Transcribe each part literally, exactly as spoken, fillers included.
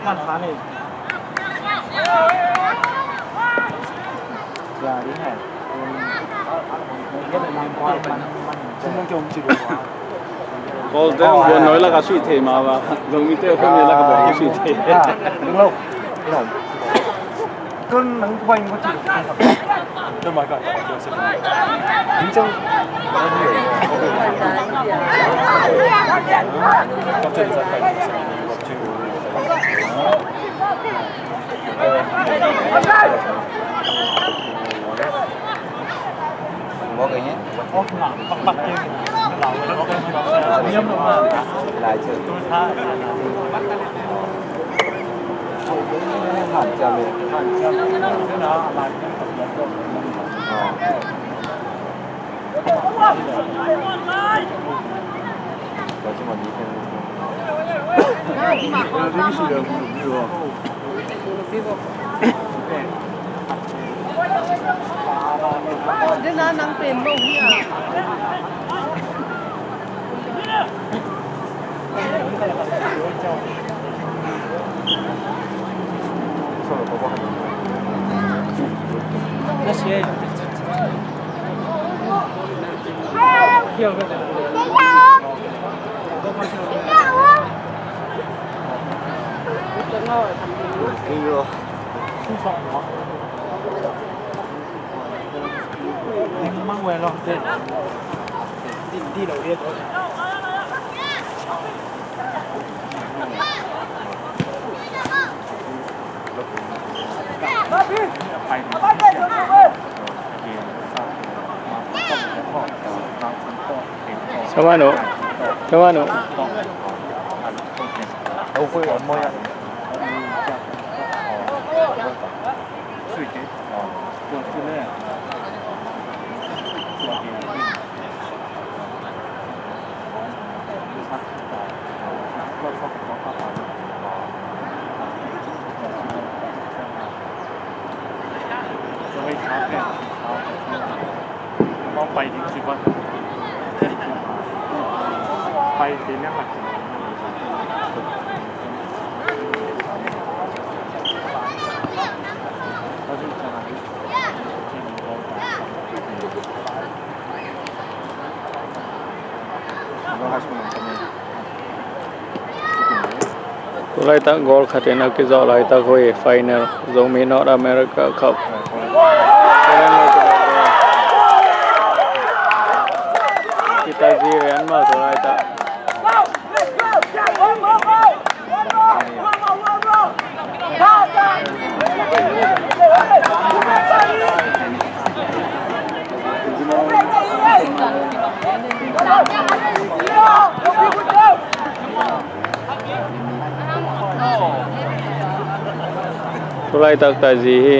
Golden buan noi laka sui thei ma ba. Zong mi te khong ni laka buan sui thei. Sama no. Sama no. Tu laitak goal khat in a kizawh laitak hoih final Zomi North America Cup. Kita zi rian ma tu laitak. Tu laitak ta zi hi.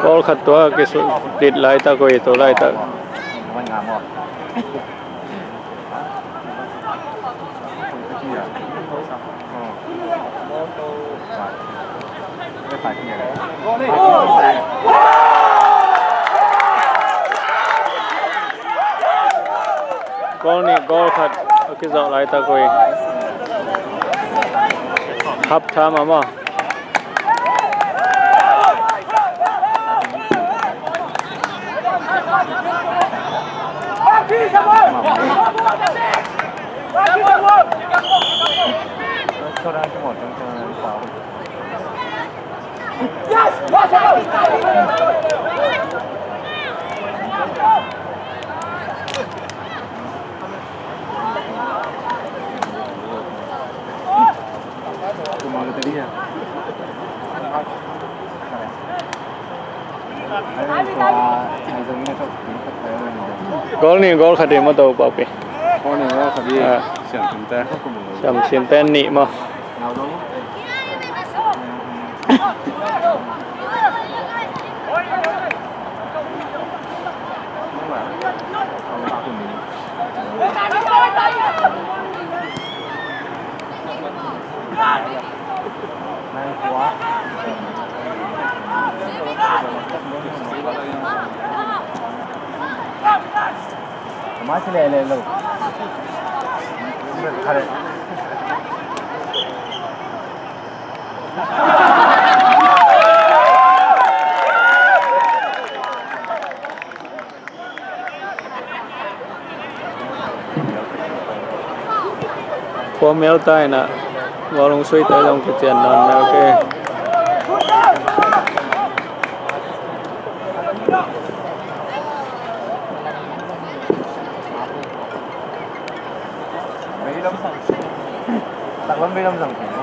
Goal khat tua kisut dit laitak uh hi, tu laitak. Goal nih, goal khat a kizawh laitak uh hi. Half time a maw? Goal nih, goal khat hi maw, Topa pi. Goal nih, goal khat hi. Ah. Siam Cinte. Siam Cinte nih maw. Khua mel ta in ah, Gualung Suite zong kician nawn mel kei. Taklam veilam sang.